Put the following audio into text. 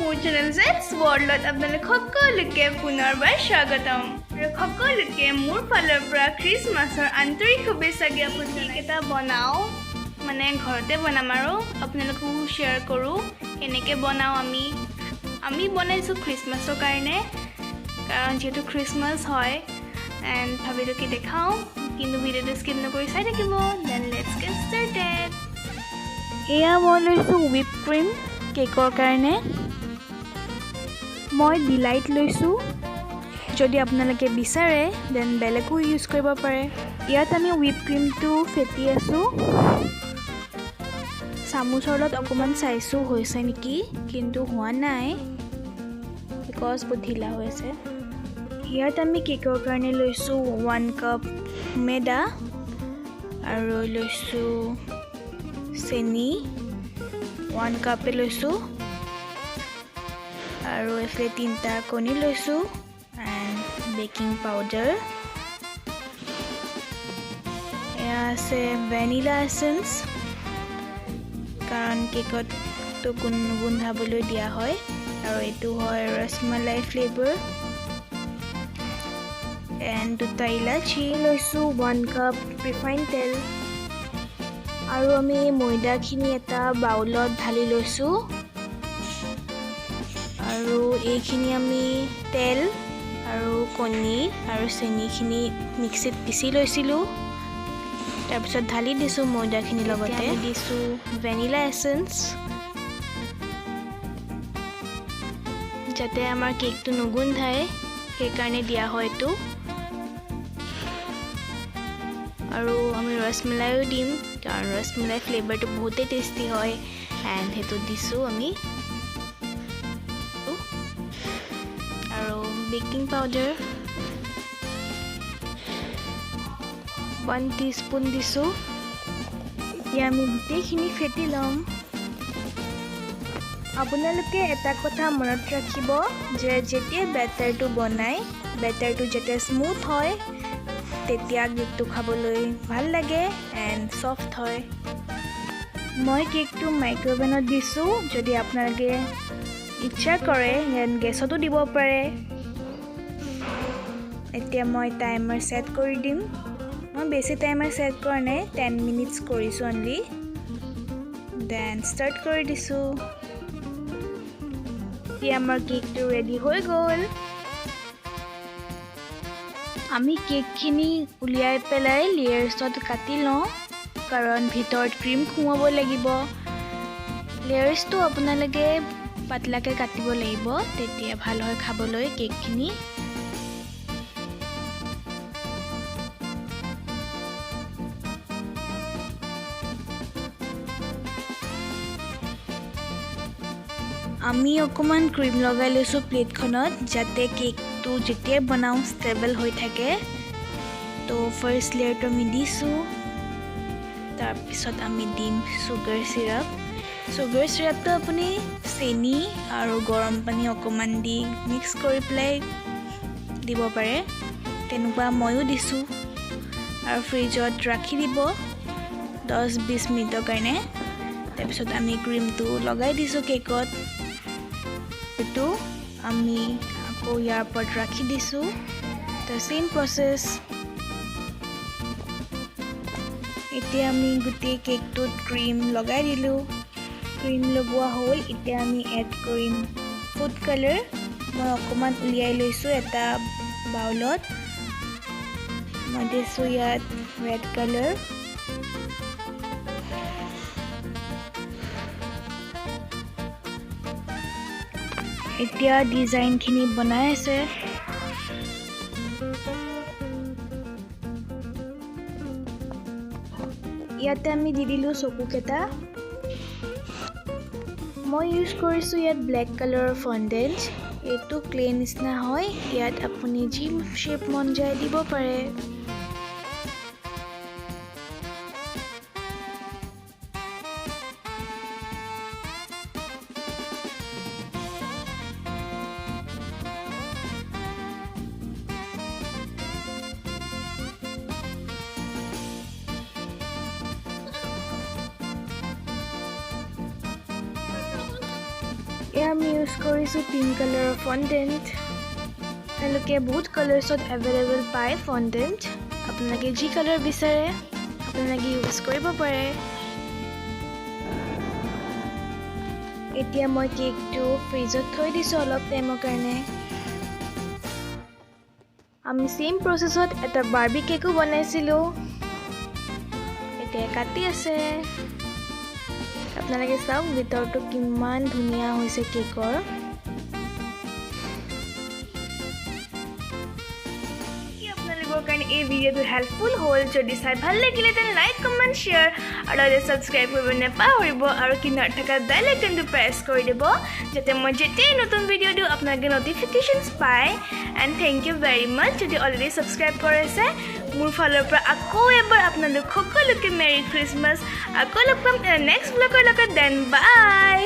মোৰ চেনেল জেটছ ৱৰ্ল্ডত আপোনালোক সকলোকে পুনৰবাৰ স্বাগতম আৰু সকলোকে মোৰ ফালৰ পৰা খ্ৰীষ্টমাছৰ আন্তৰিক শুভেচ্ছা জ্ঞাপন। কেক এটা বনাওঁ, মানে ঘৰতে বনাম আৰু আপোনালোককো শ্বেয়াৰ কৰোঁ কেনেকৈ বনাওঁ। আমি আমি বনাইছোঁ খ্ৰীষ্টমাছৰ কাৰণে, কাৰণ যিহেতু খ্ৰীষ্টমাছ হয় এণ্ড ভাবিলোঁ কি দেখাওঁ, কিন্তু ভিডিঅ'টো স্কিপ নকৰি চাই থাকিব। Then let's get started. এয়া মই লৈছোঁ হুইপ ক্ৰীম কেকৰ কাৰণে, মই ডিলাইট লৈছোঁ। যদি আপোনালোকে বিচাৰে then বেলেগো ইউজ কৰিব পাৰে। ইয়াত আমি হুইপ ক্ৰীমটো ফেটি আছোঁ, চামুচৰ লগত অকণমান চাইছোঁ হৈছে নেকি, কিন্তু হোৱা নাই because বহুত ঢিলা হৈ আছে। ইয়াত আমি কেকৰ কাৰণে লৈছোঁ 1 কাপ মেদা আৰু লৈছোঁ চেনি 1 কাপে লৈছোঁ আৰু এইফালে 3টা কণী লৈছোঁ এণ্ড বেকিং পাউডাৰ। এয়া আছে ভেনিলা এচেঞ্চ, কাৰণ কেকতটো গোন্ধাবলৈ দিয়া হয়, আৰু এইটো হয় ৰসমলাই ফ্লেভাৰ এণ্ড 2টা ইলাচি লৈছোঁ, 1 কাপ ৰিফাইন তেল। আৰু আমি এই ময়দাখিনি এটা বাউলত ঢালি লৈছোঁ আৰু এইখিনি আমি তেল আৰু কণী আৰু চেনিখিনি মিক্সিত পিচি লৈছিলোঁ, তাৰপিছত ঢালি দিছোঁ ময়দাখিনিৰ লগতে দিছোঁ ভেনিলা এচেঞ্চ, যাতে আমাৰ কেকটো নুগোন্ধায় সেইকাৰণে দিয়া হয় এইটো। আৰু আমি ৰসমলাইও দিম, কাৰণ ৰসমলাই ফ্লেভাৰটো বহুতেই টেষ্টি হয় এণ্ড সেইটো দিছোঁ আমি। আৰু বেকিং পাউডাৰ 1 টিস্পুন দিছোঁ। এতিয়া আমি গোটেইখিনি ফেটি ল'ম। আপোনালোকে এটা কথা মনত ৰাখিব যে যেতিয়া বেটাৰটো বনায়, বেটাৰটো যেতিয়া স্মুথ হয় তেতিয়া কেকটো খাবলৈ ভাল লাগে এণ্ড ছফ্ট হয়। মই কেকটো মাইক্ৰ'ভেনত দিছোঁ, যদি আপোনালোকে ইচ্ছা কৰে গেছতো দিব পাৰে। এতিয়া মই টাইমাৰ ছেট কৰি দিম। মই বেছি টাইমাৰ ছেট কৰা নাই, 10 মিনিটছ কৰিছোঁ অনলি। Then start কৰি দিছোঁ। এতিয়া আমাৰ কেকটো ৰেডি হৈ গ'ল। আমি কেকখিনি উলিয়াই পেলাই লেয়াৰ্ছত কাটি লওঁ, কাৰণ ভিতৰত ক্ৰীম সোমোৱাব লাগিব। লেয়াৰ্ছটো আপোনালোকে পাতলাকৈ কাটিব লাগিব, তেতিয়া ভাল হয় খাবলৈ কেকখিনি। আমি অকণমান ক্ৰীম লগাই লৈছোঁ প্লেটখনত, যাতে কেকটো যেতিয়াই বনাওঁ ষ্টেবল হৈ থাকে। তো ফাৰ্ষ্ট লেয়াৰটো আমি দিছোঁ, তাৰপিছত আমি দিম চুগাৰ চিৰাপ। চুগাৰ চিৰাপটো আপুনি চেনি আৰু গৰম পানী অকণমান দি মিক্স কৰি পেলাই দিব পাৰে, তেনেকুৱা ময়ো দিছোঁ। আৰু ফ্ৰিজত ৰাখি দিব 10-20 মিনিটৰ কাৰণে। তাৰপিছত আমি ক্ৰীমটো লগাই দিছোঁ কেকত, এইটো আমি আকৌ ইয়াৰ ওপৰত ৰাখি দিছোঁ। The same process. এতিয়া আমি গোটেই কেকটোত ক্ৰীম লগাই দিলোঁ। ক্ৰীম লগোৱা হ'ল, এতিয়া আমি এড কৰিম ফুড কালাৰ। মই অকণমান উলিয়াই লৈছোঁ এটা বাউলত। মই দিছোঁ ইয়াত ৰেড কালাৰ। এতিয়া ডিজাইনখিনি বনাই আছে। ইয়াতে আমি দি দিলোঁ চকুকেইটা। মই ইউজ কৰিছোঁ ইয়াত ব্লেক কালাৰৰ ফণ্ডেণ্ট, এইটো ক্লে নিচিনা হয়। ইয়াত আপুনি যি শ্বেপ মন যায় দিব পাৰে। এয়া আমি ইউজ কৰিছোঁ পিংক কালাৰৰ ফণ্ডেণ্ট। আপোনালোকে বহুত কালাৰ্ছত এভেইলেবল পায় ফণ্ডেণ্ট। আপোনালোকে যি কালাৰ বিচাৰে, আপোনালোকে ইউজ কৰিব পাৰে। এতিয়া মই কেকটো ফ্ৰিজত থৈ দিছোঁ অলপ টাইমৰ কাৰণে। আমি ছেইম প্ৰচেছত এটা বাৰ্বি কেকো বনাইছিলোঁ। এতিয়া কাটি আছে। আপোনালোকে চাওক, ভিতৰটো কিমান ধুনীয়া হৈছে কেকৰ। আপোনালোকৰ কাৰণে এই ভিডিঅ'টো হেল্পফুল হ'ল। যদি চাই ভাল লাগিলে, তেনে লাইক, কমেণ্ট, শ্বেয়াৰ আৰু লগতে ছাবস্ক্ৰাইব কৰিব নাপাহৰিব আৰু কিনাৰত থকা বেল আইকনটো প্ৰেছ কৰি দিব, যাতে মই যেতিয়াই নতুন ভিডিঅ' দিওঁ, আপোনালোকে নটিফিকেশ্যনছ পায়। And thank you very much যদি অলৰেডি ছাবস্ক্ৰাইব কৰিছে। মোৰ ফালৰ পৰা আকৌ এবাৰ আপোনালোক সকলোকে মেৰী খ্ৰীষ্টমাছ। আকৌ লগ পাম নেক্সট ব্লগৰ লগত। Then বাই।